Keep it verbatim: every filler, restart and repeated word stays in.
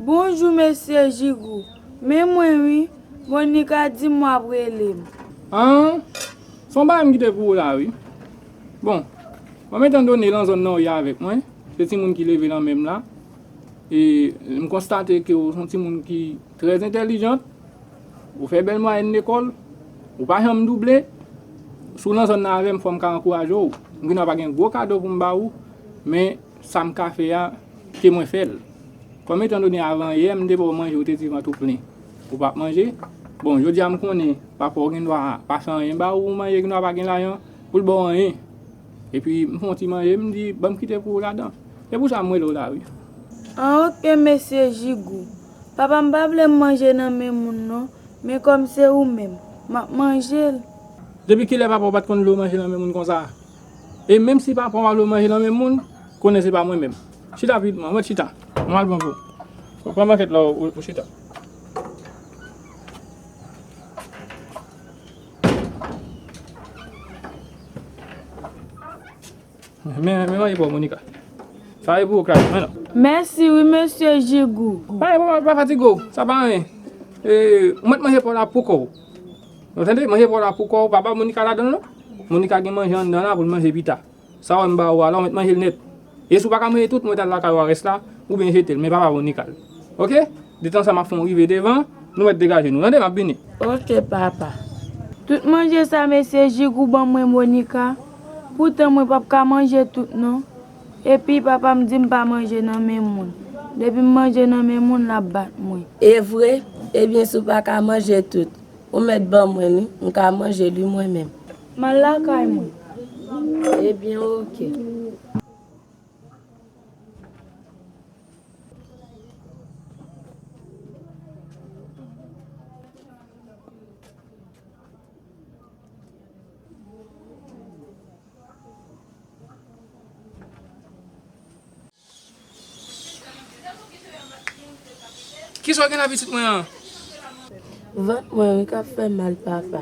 Bonjou, mesye Jigou. Men mwen wi, Monica di m w ap rele m. An, se yon bagay m kite pou ou la wi. Bon, kòm etan done lan zòn nan ou ye avèk mwen, se timoun ki leve lan men m la. E m konstate ke ou se yon timoun ki trè entèlijant, ou fè bèl mwayèn lekòl, ou pa janm double. Si w lan zòn nan avè m, fò m ka ankouraje w. M gen dwa pa gen gwo kado pou m ba ou, men sa m ka fè a, ke mwen fè l. Kòm etan done avan yè, m te ba w manje, ou te di vant ou plen, ou p ap manje. Bon, jodi a m konnen papa w gen dwa pa fè anyen ba ou pou manje, gen dwa pa gen lajan pou l ba w anyen. Epi m fè yon ti manje, m di, ban m kite pou ou ladan. Se pou sa m rele w la wi. An, oke, mesye Jigou. Papa m pa vle m manje nan men moun non, men kòm se ou menm, m ap manje l. Depi kilè papa w pa t konn vle w manje nan men moun konsa? E menm si papa w pa vle w manje nan men moun, konnen se pa mwen menm. Chita pi, mwen chita. Mwen al pran pou ou. Pran makèt la, ou, ou chita. Men, men manje pa w, Monica. Sa e pou ou, Clara, men non. Mèsi wi, mesye Jigou. Pa, pa, pa fatige w, sa pa anyen. E, ou mèt manje pa w la pou kò w. Ou tande? Manje pa w la pou kò w, pa ba Monica ladan l non. Monica gen manje anndan la pou l manje pita. Sa w wè m ba ou a la, ou mèt manje l nèt. E si w pa ka manje tout, ou mèt al lakay ou a rès la, oubyen jete l, men pa ba Monica l. Oke? Detan sa m ap fè w rive devan, nou mèt degaje nou. Tande, m ap vini. Oke, papa. Tout manje sa mesye Jigou ban mwen, Monica, poutan mwen p ap ka manje tout non. Epi papa m di m pa manje nan men moun. Depi m manje nan men moun, l ap bat mwen. E vre? Ebyen, si w pa ka manje tout, ou mèt ban mwen li, m ka manje li mwen menm. M al lakay mwen. Ebyen, oke. Kisa w gen nan pitit mwen an? Vant mwen wi k ap fè mal, papa.